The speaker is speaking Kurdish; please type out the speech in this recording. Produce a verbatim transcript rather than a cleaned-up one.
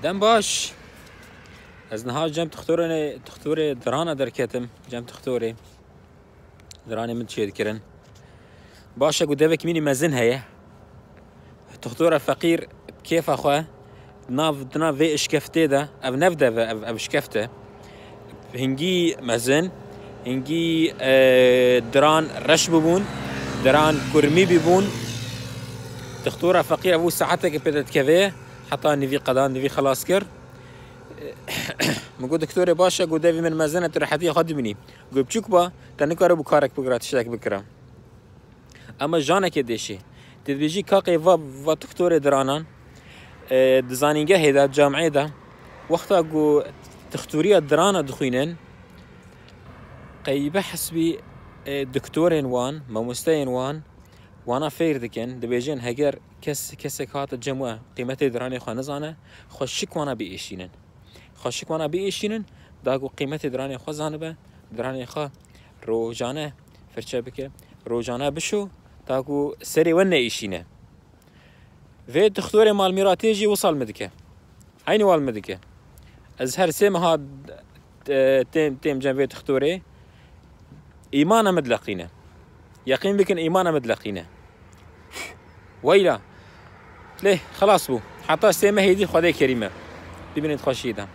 Dem baş. Ez niha cem tuxtorê, tuxtorê dirana derketim. Cem tuxtorê. Diranê min çêdikirin. Baş e ku devek mînî mezin heye. Tuxtora feqîr bi kêfa xwe nav, di nav vê işkeftê de, ev nev dev e, ev, ev şkeft e. Hingî mezin, hingî, e, diran reş bibûn, diran kurmî bibûn. Tuxtora feqîr ev û saeteke pê de dikeve, heta nivî qedan, nivî xelas kir. Min got, "Doktorê, baş e, got, devî min mezin e, tu rehetiya xwe dibînî." Got, "Biçûk ba, te nikaribû karek bikira, tiştek bikira." Ema janekê dêşî. Tu dibêjî, "Kaqê va, va doktorê diranan, e, di zanîngehê de, camiyê de, wexta ku doktoriya dirana dixwînin, qeybe hesbî, e, doktorên wan, mamosteyên wan, wana fêr dikin, dibêjin, heger kes, kesek hate cem we, qîmetê diranê xwe nizane, xwe şik wana biêşînin." Xweşik wana biêşînin, da ku qîmetê diranê xwe zanibe, diranê xwe rojane firçe bike, rojane bişo, da ku serê we neêşîne. Vê doktorê malmîratê jî wisal min dike. Eynî wal min dike. Ez her sê meha, e, têm, têm cem vê doktorê, îmana min dileqîne. Yeqîn bikin, îmana min dileqîne. Weyla. Lê, xelas bû. Heta sê mehê dî Xwedê kerîm e. Bibînin xweşiyê de.